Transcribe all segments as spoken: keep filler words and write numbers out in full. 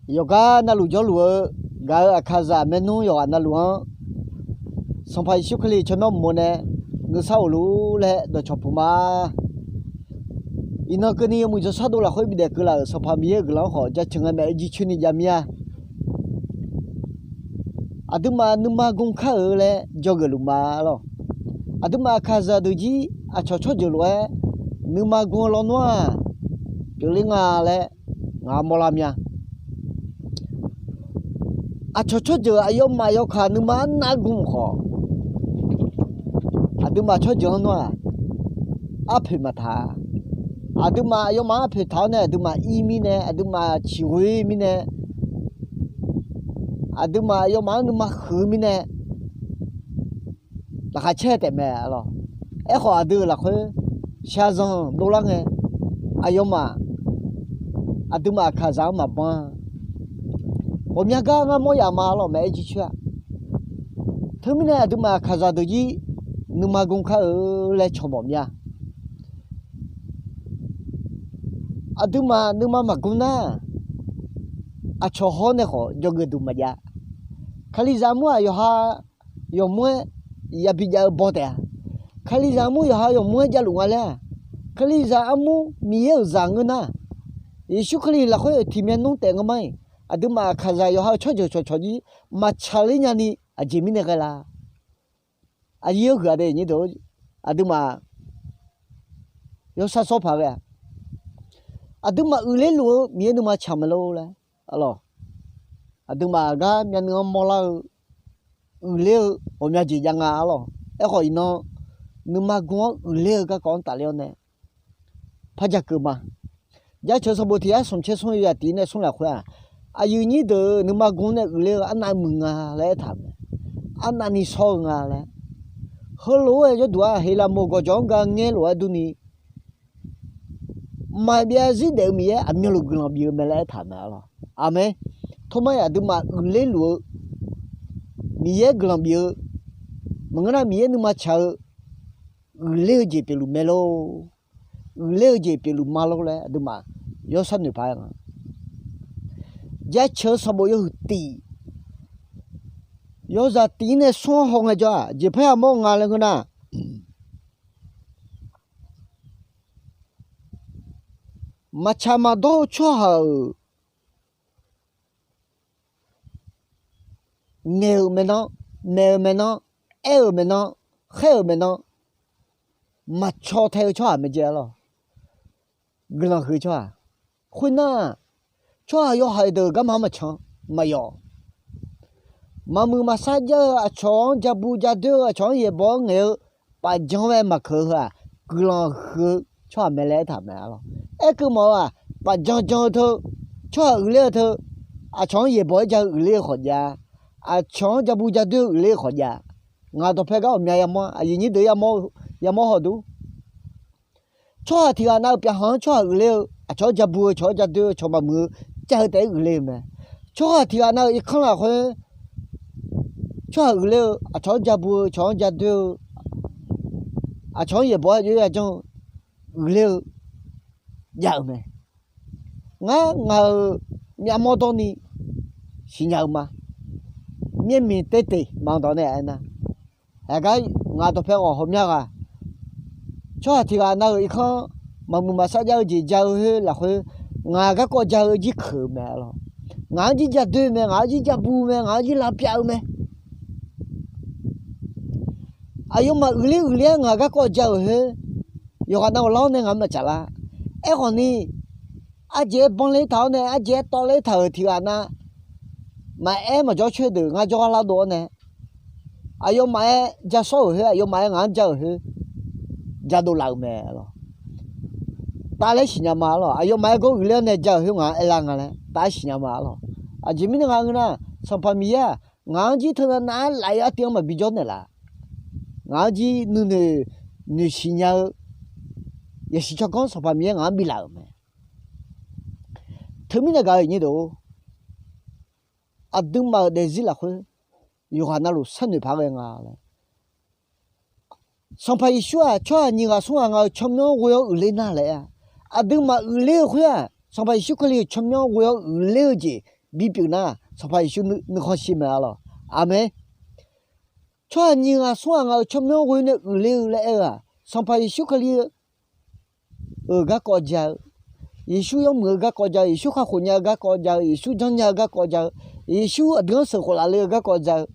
Yawqgar navluf jawrluf-eu gaq-euq Aqkaqzaq maernmr yawqghaq navluf-anr, Sanqpaq Yeqsur Kali tsawrmyanr uqmov nae nuisar of luf-ur laer dawqcawq puq ma. Iqnan keuvni yawmuiq jawrshar dov lafkhoer bidaef keuv laf-euq Sanqpaq Miqyaer-euq guiqlanq-anr khawf jaceuq ngae maeq-aer jircoer ni jav mir-a. Aqduimaf nuima gm kar-eu laer dzawgeuf luf ma lawq. Aqduimaf Aqkaqzaq deuq jir aqcawq tsawrjeuq lof-aer nuima gm-eu lawnmr-aq, pyeufler nga laer ngaq mawrlar mir-a. Aqcawq tsawrjeuq aqyawfmaf yawkaq nuima arnav gm khawf, aqduimaf tsawrjeuq-anr nawr-aq, arpoeq maqtaq. Aqduimaf aqyawfmaf-anr arpoeq taq-awr nae aqduimaf ir mirnae, aqduimaf ciqghoe mirnae, aqduimaf aqyawfmaf-anr nuima huiq mirnae, laqkhaq caer taef mae lawq. Aerkhawf aqdui-euq lafkhoer shaqzanq dovlar ngae, aqyawfmaf aqduimaf Aqkaqzaq-anr maqbanr. Ghawqmya gar ngar mawr yaf ma lawq maeq-aer jircoer-a. Teumirnae aqduimaf Aqkaqzaq deuq jir nuima gm kar-eu laer cawq mawf mir-a. Aqduimaf nuima maqgm nar, aqcawq hawr nae khawf dzawgeuf duq maqjav. Kalizaq armur-aq yawqha yawqmur-aer yabi jav-eu baw taef-a. Kalizaq armur yawqha yawqmur-aer javluf nga laer-aq, Kalizaq armur Miqyaer-euq zaq ngeur nar, Yeqsur Kali lafkhoer tiqmyan nmr taef ngeur mar-iq, aqduimaf Aqkaqzaq yawqha-euq tsawrjeuq cawqcawq jir maqtsaq ler nyani aqjeq mirnae ghae la? Aqyir-awr huiq-a de nyir deuq, aqduimaf yawshar sawr paq ghae-a. Aqduimaf uiqler luf-eu Miqyaer nuima tsaq mae lor laer, alawq, aqduimaf gar myavnuiv-anr mawrlar-eu uiqler-eu ghawqmya jeq jav nga arlawq. Aerkhawf iqnan nuima gm-anr uiqler-eu garkawv-anr tafler-awr nae par ja keuv ma. Jaceuq sanqbof tiq yar smq caer smr yawzaq tiq nae smr lafkhoer-aq, aqyuif nyir deuq nuima gm nae uiqler-eu arnav muiq nga laer aertaq-euq mae. Arnavni shawr-eu nga laer. Heulof-aer yawduq-aq Heqlaqmoq gawqjawq-anr ga ngaer lof-aer durni, maqbyav zir daef-eu Miqyaer aqmyanluf guiqlanq bif-eu mae laer aertaq-euq mae arlawq. Aqmeq. Tawrmar-iq aqduimaf uiqler luf-eu Miqyaer guiqlanq bif-eu maqngeur nar Miqyaer nuima tsaq-eu uiqler-eu jeq pyeufluf mae lor. Uiqler-eu jeq pyeufluf ma lor laer aqduimaf yawshar noeqpaq-aer nga. Jaceuq sanqbof yawhuiq tiq, yawzaq tiq-ir nae smr-anr haw ngaejawr-aq jeqpaer yamawr nga laer ngeur nar, maqtsaq maqdawr-eu tsawrhaq-euq ngaeq-euq maeqnan, maeq-euq maeqnan, aer-euq maeqnan, khaer-euq maeqnan, maqcaw tae-eu tsawrhaq mae jae arlawq. Guiqlanq huiq-eu tsawrhaq. Khoernar, tsawrhaq yawhaiq deuq garma-anr maqcan, maqyawf. Maqmuiq maqsar jar-eu aqcawq-anr ja bu ja doer-eu aqcawq-anr yaeqbawq-aer ngaeq-eu pafjan-aer maqkeuq-eu heu-aq, guiqlanq huiq-eu tsawrhaq mae laer aertaq-euq mae arlawq. Aerkeuv mawf-eu-aq, pafjan jan-eu teu, tsawrhaq uiqler-eu teu, aqcawq-anr yaeqbawq-aer ja-eu uiqler-eu khawf jav, aqcawq-anr ja bu ja doer-eu uiqler-eu khawf jav. Ngaq dawqpae gar ghawqmya yamawr, aqyuif nyir deuq yamawr haw dur. Tsawrhaq tiq ghaq nav-euq pyaqkhanq-anr tsawrhaq uiqler-eu, aqcawq-anr ja bu-eu, cawq-anr ja doer-eu, cawq maqmuiq-eu, cav-eu taef-aer uiqler-eu mae. Tsawrhaq tiq ghaq nav-euq irkanr lafkhoer tsawrhaq uiqler-eu, aqcawq-anr ja bu-eu, cawq-anr ja doer-eu, aqcawq-anr yaeqbawq-aer jov-aer yajanr-eu, uiqler-eu jav-euq mae. Ngar ngaq-euq myavmawr dawrni siqnya-eu ma. Myaermiq terteq maqanr dawq nae aernar, haegar ngaq dawqpae ghawq hawqmya ghaq, tsawrhaq tiq ghaq nav-euq irkanr maqmuiq maqsar jar-eu jeq ja-eu khoer lafkhoer, ngaq garkawv ja-eu jir keuq-eu mae arlawq. Ngaq-anr jir ja doer-eu mae, ngaq-anr jir ja bu-eu mae, ngaq-anr jir lavpyav-eu mae. Aqyawfmaf uiqler uiqler-aer ngaq garkawv ja-euq khoer, yawqghaq nav ghoflar-awr nae ngaq-anr maqtsaq lar. Aerkhawf ni, ardzaeq-aer banler taq-awr nae ardzaeq-aer tawvler taq-euq tiq ghaq nav, maqaer maqjawr coer deuq ngar jawrgar lardov-awr nae, aqyawfmaf-aer ja sawr-euq khoer, aqyawfmaf-aer ngaq-anr ja-euq khoer, ja dovlaf-euq mae arlawq. Taf laer siqnya ma arlawq. Aqyawfmaf-aer gawr uiqler-awr nae ja-euq khoer ngaq-anr aerlar nga laer taf-aer siqnya ma arlawq. Aqjeq mirnae nga ngeur nar, Sanqpaq Miqyaer-aq, ngaq-anr jir teunav nav-aer laf-ir artiv-anr maqbi jawr naeqlaf. Ngaq-anr jir nuinoeq noeqsiq nya-eu yasiq tsawrganr Sanqpaq Miqyaer ngaq-anr biflaf-euq mae. Teumirnae gaq-eu nyir deuq-or, aqduimaf-euq daefzir lafkhoer yawqghaq navluf sharnoeq paq ghae nga laer. Sanqpaq Yeqsur-aq tsawrhaq nyiq ghaq smr ghaq ngaq-euq tsawrmyanr ghoe-awr uiqler nar laer-a. Aqduimaf uiqler-eu khoer-aq, Sanqpaq Yeqsur Kali-euq tsawrmyanr ghoe-awr uiqler-eu jeq bipyeuf nar, Sanqpaq Yeqsur nuikhanr shir mae arlawq. Aqmeq. Tsawrhaq nyiq ghaq smr ghaq ngaq-euq tsawrmyanr ghoe nae uiqler-eu laer aer-eu-aq, Sanqpaq Yeqsur Kali-eu garkawv ja-eu, Yeqsur yawmuiq-eu garkawv ja-eu, Yeqsur kakhof nya-eu garkawv ja-eu, Yeqsur janrnya-eu garkawv ja-eu, Yeqsur aqdui-anr sheuqkhof lafle-eu garkawv ja-eu,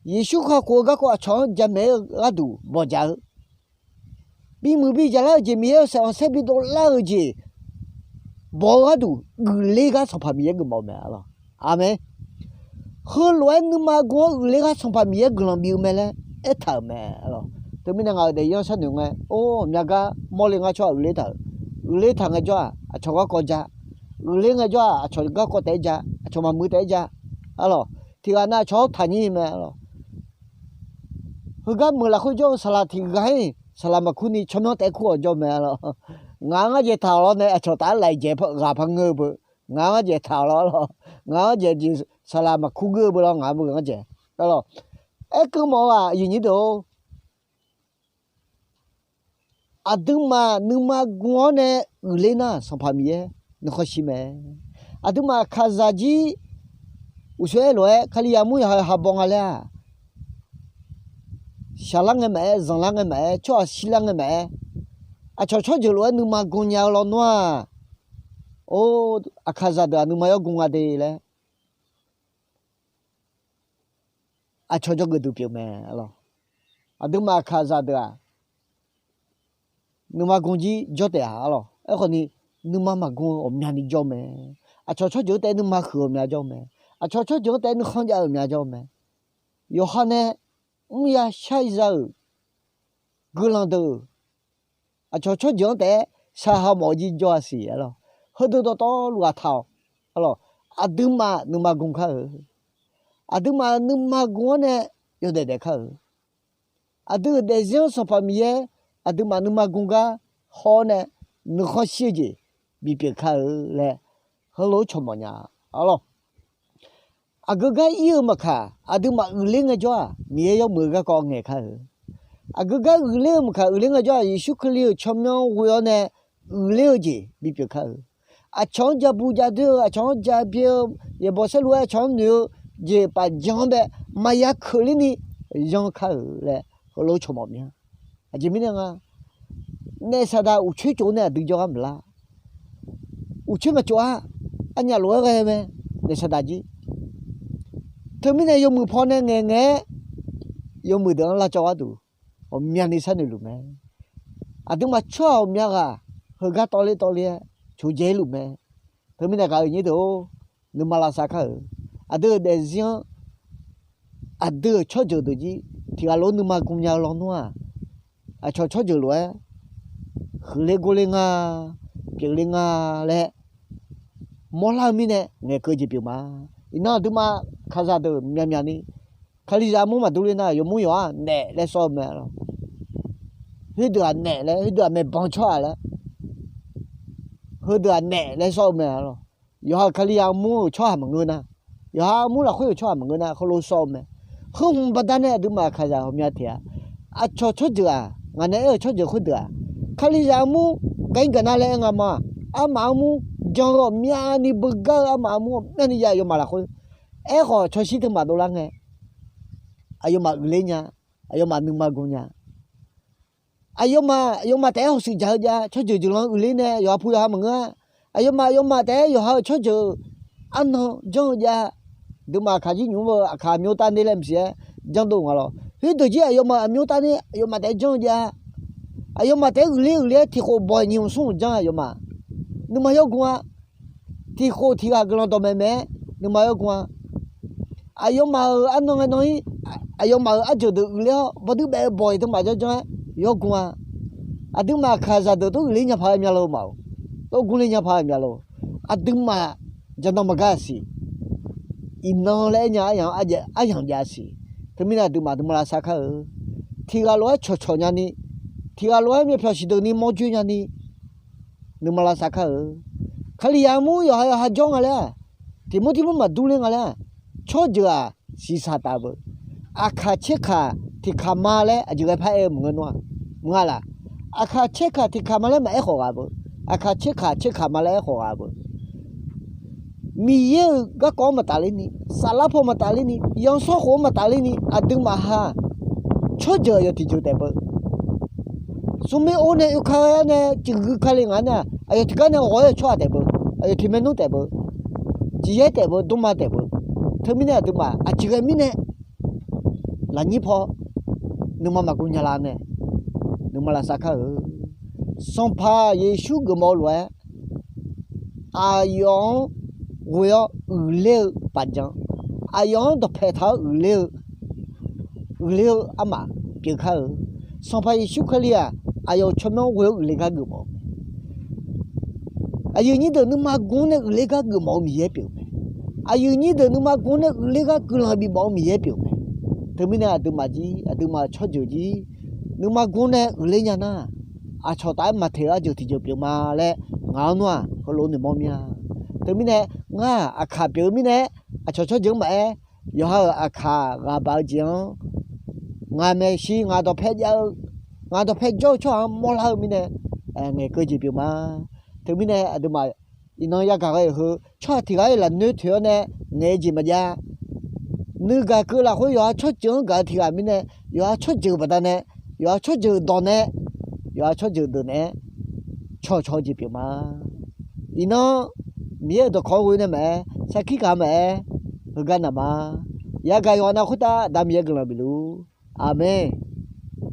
Yeqsur kakhof-eu garkawv aqcawq-anr jamaeq-aer-eu gharduq bawqjaq-eu, bimuiq bijaq lar-eu jeq, Miqyaer-euq saeqanq saer bidov lar-eu jeq bawq-eu gharduq uiqler gar Sanqpaq Miqyaer geufmawf-eu mae arlawq. Aqmeq. Heulof-aer nuima gm-anr uiqler gar Sanqpaq Miqyaer guiqlanq bif-eu mae laer aertaq-euq mae arlawq. Teumirnae ngaq-euq daefzir-anr sharnoeq ngae, or, ghawqmya gar mawrle ngar tsawrhaq uiqler taq-euq. Uiqler taq ngaejawr-aq aqcawq garkawv ja. Uiqler ngaejawr-aq aqcawq garkawv taef-aer ja, aqcawq maqmuiq taef-aer ja arlawq. Tiqghaq nav aqcawq-anr taqnyir mae arlawq. Heugar meuq lafkhoer jawr-eu saqlaq tiqghaq-ir, saqlaq maqkur ni tsawrmyanr taef-aer kur-awq jawr mae arlawq. Ngaq-anr ngar jaeq taq-awq lawr nae aqcawq taf-aer laf-iq jaeq ghaq par ngeur-eu beu. Ngaq-anr ngar jaeq taq-awq lawr arlawq. Ngaq-anr jaeq jeq saqlaq maqkur geur-eu beu lawr, ngaq-anr beu ngar jaeq arlawq. Aerkeuv mawf-eu-aq, aqyuif nyir deuq-or, aqduimaf nuima gm-awr nae uiqler nar, Sanqpaq Miqyaer nuikhanr shir mae. Aqduimaf kaqzaq jir uqshoe aer lof-aer Kalizaq armur yawqha yawqha baw nga laer-aq, shaqlar ngae maqaer, zanqlar ngae maqaer, tsawrhaq shirlar ngae maqaer, aqcawq tsawrjeuq lof-aer nuima gm nya-eu lawnmr-aq, or, aqkaqzaq deuq-aq nuima yawr gm nga de laer aqcawq jawrgeuf duq pyeuf mae arlawq. Aqduimaf aqkaqzaq deuq-aq nuima gm jir jawr taef-a arlawq. Aerkhawf ni, nuima maqgm-eu ghawqmyani jawr mae. Aqcawq tsawrjeuq-anr taef-aer nuima huiq-eu ghawqmya jawr mae. Aqcawq tsawrjeuq-anr taef-aer nuikhanr jav-eu ghawqmya jawr mae. Yawqha nae mrya shar za-euq guiqlanq deuq, aqcawq tsawrjeuq-anr taef-aer shaqha mawf-eu jir jawr-a siq arlawq. Heudeuq dawqtawvluf ghaq taq-awq arlawq. Aqduimaf nuima gm kar-euq, aqduimaf nuima gm-anr nae yawdaef daef kar-euq, aqdui-euq daefzir-anr Sanqpaq Miqyaer aqduimaf nuima gm gar haw-awr nae nuikhanr shir-eu jeq bipyeuf kar-eu laer heulof-aer cawq mawf nya arlawq. Aqgeu gar ir-eu maqkaq, aqduimaf uiqler ngaejawr-aq, Miqyaer yawmuiq-eu garkawv ngaeq kar-euq. Aqgeu gar uiqler-eu maqkaq, uiqler ngaejawr-aq, Yeqsur Kali-euq tsawrmyanr ghoe-awr nae uiqler-eu jeq bipyeuf kar-euq. Aqcawq-anr ja bu ja doer-eu, aqcawq-anr ja byaer-eu, yaeqbawq saerlu-aer aqcawq-anr noeq-eu jeq paf jan-anr bae maqya keuvler ni yanr kar-euq laer heulof-aer cawq mawf mir-a. Aqjeq mirnae nga, naef saqdaq uqcoer tsof nae aqdui jawrgar maqlar. Uqcoer maqtsof-a, arnyaf lof-aer ghae mae, naef saqdaq jir. Teumirnae yawmuiq paw nae ngaeqngaeq-aer, yawmuiq deuq-anr lavcawv gharduq ghawqmyani sharnoeq luf mae. Aqduimaf tsawrhaq ghawqmya ghaq heugar tawvler tawvler-aer coqdzae-ir luf mae. Teumirnae gaq-euq nyir deuq-or, nuima lavsav kar-euq. Aqdui-euq daefzir-anr, aqdui-euq tsawrjeuq deuq jir tiq ghaq lof-aer nuima gm nya-eu lawnmr-aq, aqcawq tsawrjeuq lof-aer huiqler gorler nga, pyeufler nga laer mawrlar-eu mirnae ngaeqkeuv jeq pyeuf ma. Iqnan aqduimaf kaqzaq deuq myaqmyaq ni, Kalizaq armur maqdur ler nar, yawmur yawqha naef laer sawr-eu mae arlawq. Khoerdeuq-aq naef laer, khoerdeuq-aq maeqbanq tsawrhaq laer, heudeuq-aq naef laer sawr-eu mae arlawq. Yawqha-euq Kalizaq armur-euq tsawrhaq maqngeur nar, yawqha armur lafkhoer-euq tsawrhaq maqngeur nar, heulof sawr-eu mae. Heu hmq baqdanae aqduimaf kaqzaq ghawqmya teq-a. Aqcawq tsawrjeuq-aq, ngaq nae aer-euq tsawrjeuq khoerdeuq-aq, Kalizaq armur gaqir gaqnar laer aer nga ma. Armaf armur jan-eu ghawqmyani beugar-eu, armaf armur ghawqmyani ya aqyawfmaf lafkhoer. Aerkhawf tsawrshir teumaf dovlar ngae, aqyawfmaf uiqler nya, aqyawfmaf nuima gm nya. Aqyawfmaf aqyawfmaf taef-aer hawshuif dzaq-eu jav, tsawrjeuq jeuqlanq uiqler nae yawqha pu yawqha maqngeur-a. Aqyawfmaf aqyawfmaf taef-aer yawqha-euq tsawrjeuq arnan janr-eu jav. Aqduimaf aqkaq jir nymq-mr-eu aqkaq aqmyantav ner laer maqsiq-aer janrdov nga lawr. Khoerdeuq jir aqyawfmaf aqmyantav ner aqyawfmaf taef-aer janr-eu jav. Aqyawfmaf taef-aer uiqler uiqler-aer tiq khof bawq-iq nyiq hmq smr hmq janr-eu aqyawfmaf. Nuima yawr gm-a. Tiq khof tiq ghaq guiqlanq dawqmaeq maeq-aer nuima yawr gm-a. Aqyawfmaf-euq arnan ngae nan-ir, aqyawfmaf-euq arjeuq deuq uiqler-awr bawduir baef-eu bawq-iq teumaf janrjanr-aer yawr gm-a. Aqduimaf kaqzaq deuq tov uiqler nya paq-aer mya lo maf-oq. Tov gmler nya paq-aer mya lo. Aqduimaf jaqnan maqgar-aq siq. Iqnan laer aer nya aryamq jav-a siq. Teumirnae aqduimaf nuima lavsav kar-eu. Tiq ghaq lof-aer cawqcawq nyani, tiq ghaq lof-aer myavpyawq siqdeuq ni mawrjoe nyani, nuima lavsav kar-eu. Kalizaq armur yawqha yawqha jawr nga laer-aq, Tiqmortiqmur maqdur ler nga laer-aq, tsawrjeuq-aq siqsaq taf-eu beu. Aqkaq tserkaq tiqkaq ma laer aqjeq ghae par aer-eu maqngeur nar-aq, maqnga laf. Aqkaq tserkaq tiqkaq ma laer maqaer khawf ghaq beu. Aqkaq tserkaq tserkaq ma laer aer khawf ghaq beu. Miqyaer-euq garkawv-anr maqtafler ni, saflar paw maqtafler ni, yanshawr khof-anr maqtafler ni, aqduimaf ha tsawrjeuq aqyawf tiqjeuq taef beu. Smrmir or nae oekar-aer nae ciqgui kale ngaq-anr nae, aqyawf tiqgar nae ghawq-aer-eu tsawrhaq taef beu, aqyawf tiq maernmr taef beu, ciqyaer taef beu, dmrma taef beu. Teumirnae aqduimaf aqjeq ghae mirnae lafnyir paw nuima maqguv nya la mae, nuima lavsav kar-eu. Sanqpaq Yeqsur geufmawf-eu lof-aer, aqyawf-anr ghoe-awr uiqler-eu paqjan, aqyawf-anr dawqpae taq-awr uiqler-eu, uiqler-eu armaf pyeuf kar-eu. Sanqpaq Yeqsur Kali-aq, aqyawf-euq tsawrmyanr-anr ghoe-awr uiqler gar geufmawf-eu mae. Aqyuif nyir deuq nuima gu-anr nae uiqler gar geufmawf-eu Miqyaer pyeuf-eu mae. Aqyuif nyir deuq nuima gu-anr nae uiqler gar guiqlanq bifmawf-eu Miqyaer pyeuf-eu mae. Teumirnae aqduimaf jir, aqduimaf-euq tsawrjeuq jir, nuima gu-anr nae uiqler nya nar, aqcawq taf-aer maqteq-eu arjeuq tiqjeuq pyeuf ma laer ngaq-anr nar-aq heulof-aer noeqmawr mir-a. Teumirnae ngar-aq aqkaq pyeuf-eu mirnae, aqcawq tsawrjeuq-anr maqaer, yawqha-euq aqkaq ghaq baq-eu jeq-anr, ngaq maeqshi ngaq dawqpae jav-eu, ngaq dawqpae jawr-eu tsawrhaq-anr mawrlar-eu mirnae, ngaeqkeuv jeq pyeuf ma. Teumirnae aqduimaf iqnan yagaq ghae-euq heu tsawrhaq tiq ghaq-aer lafnoer toeq-awr nae ngaeq-eu jeq maqjav. Nuigaq keuv lafkhoer yawqha tsawrjeuq-anr gaq-eu tiq ghaq mirnae, yawqha tsawrjeuq baqdanae, yawqha tsawrjeuq dawq nae, yawqha tsawrjeuq deuq naeq-aer cawqcawq-eu jeq pyeuf ma. Iqnan Miqyaer-euq dawqkawq-anr ghoe nae maqaer, sarkir gaq maqaer, heugar naq ma. Yagaq yawqha nav khoertav Aqda Miqyaer guiqlanq bifluf-ur. Aqmeq.